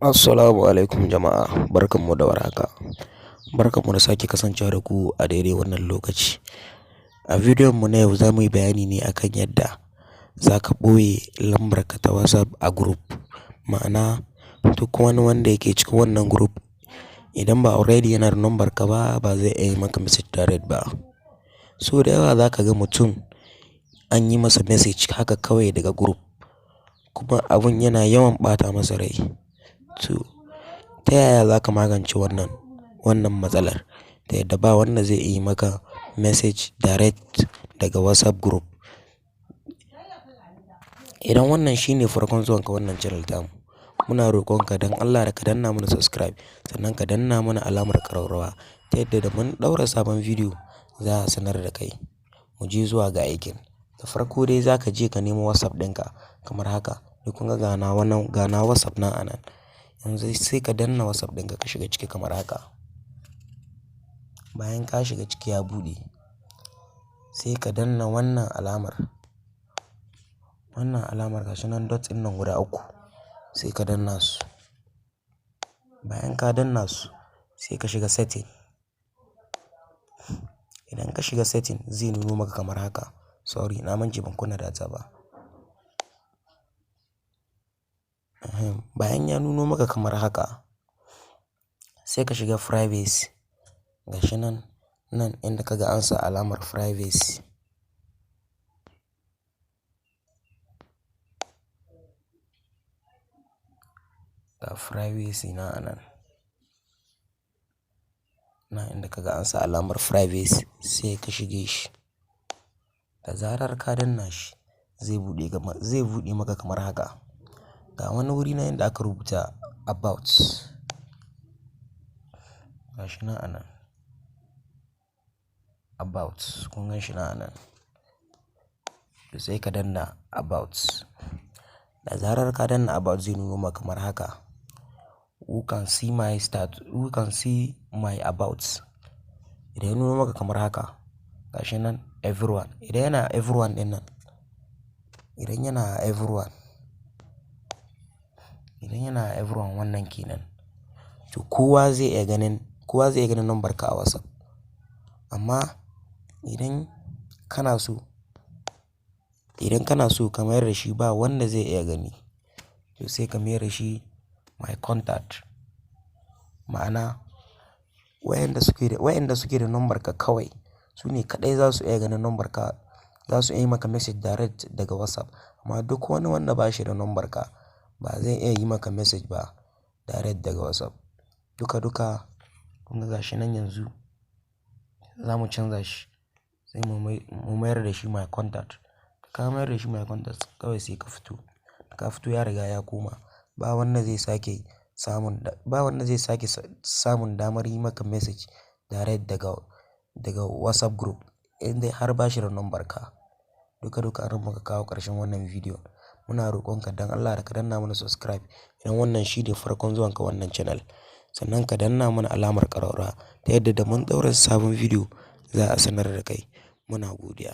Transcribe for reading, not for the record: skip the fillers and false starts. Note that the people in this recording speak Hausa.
Assalamu alaikum jama'a, barkanmu da warhaka. Barkanmu da sake kasancewa da ku a daidai wannan lokaci. A bidiyon mu na yau za mu yi bayani ne akan yadda za ka ɓoye lambarka ta WhatsApp a group. Ma'ana, duk wani wanda yake cikin wannan group, idan ba already yana da number ka ba, ba zai iya yi maka message direct ba. So da yawa za ka ga mutum an yi masa message haka kawai daga group, kuma abun yana yawan ɓata masa rai. To, ta yaya za ka magance wannan matsalar ta yadda ba wanda zai iya yi maka message direct daga WhatsApp group? Idan wannan shine farkon zuwanka wannan channel tamu, muna roƙonka don Allah da ka danna mana subscribe, sannan ka danna mana alamar ƙararrawa ta yadda da mun ɗaura sabon bidiyo za a sanar da kai. Mu je zuwa ga aikin. Da farko dai za ka je ka nemo WhatsApp ɗinka kamar haka. Ni kun ga wannan, ga na WhatsApp na a nan. Yanzu sai ka danna WhatsApp ɗinka ka shiga ciki kamar haka. Bayan ka shiga ciki ya buɗe, sai ka danna wannan alamar. Wannan alamar gashi nan, dot ɗin nan guda uku, sai ka danna su. Bayan ka danna su, sai ka shiga setting. Idan ka shiga setting, zai nuno maka kamar haka. Sorry, na mance ban kunna data ba. Ehen, bayan ya nuno maka kamar haka, sai ka shiga privacy. Gashi nan, nan inda ka ga an sa alamar privacy. Ga privacy na a nan. Nan inda ka ga an sa alamar privacy, sai ka shige shi. Da zarar ka danna shi, zai buɗe maka kamar haka. Ga wani wuri nan inda aka rubuta about. Gashi nan a nan. About, kun gan shi nan a nan. To, sai ka danna about. Da zarar ka danna about, zai nuno maka kamar haka. Who can see my stat, who can see my about? Idan ya nuno maka kamar haka, gashi nan everyone. Idan yana everyone ɗin nan, idan yana everyone, idan yana everyone wannan kenan, to kowa zai iya ganin number ka a WhatsApp. Amma idan kana so ka mayar da shi ba wanda zai iya gani, to sai ka mayar da shi my contact. Ma'ana, wayanda suke da number ka kawai su ne kaɗai za su iya ganin number ka, za su iya yi maka message direct daga WhatsApp. Amma duk wani wanda ba shi da number ka ba zai iya yi maka message ba direct daga WhatsApp. Duka duka kun ga gashi nan, yanzu za mu canza shi, sai mu mayar da shi my contact. Ka mayar da shi my contact, kawai sai ka fito. Ka fito, ya riga ya koma. Ba wanda zai sake samun damar yi maka message direct daga WhatsApp group indai har ba shi da number ka. Duka duka anan muka kawo ƙarshen wannan bidiyo. Muna roƙonka don Allah da ka danna mana subscribe idan wannan shine farkon zuwanka wannan channel. Sannan ka danna mana alamar ƙararrawa ta yadda da mun ɗaura sabon bidiyo za a sanar da kai. Muna godiya.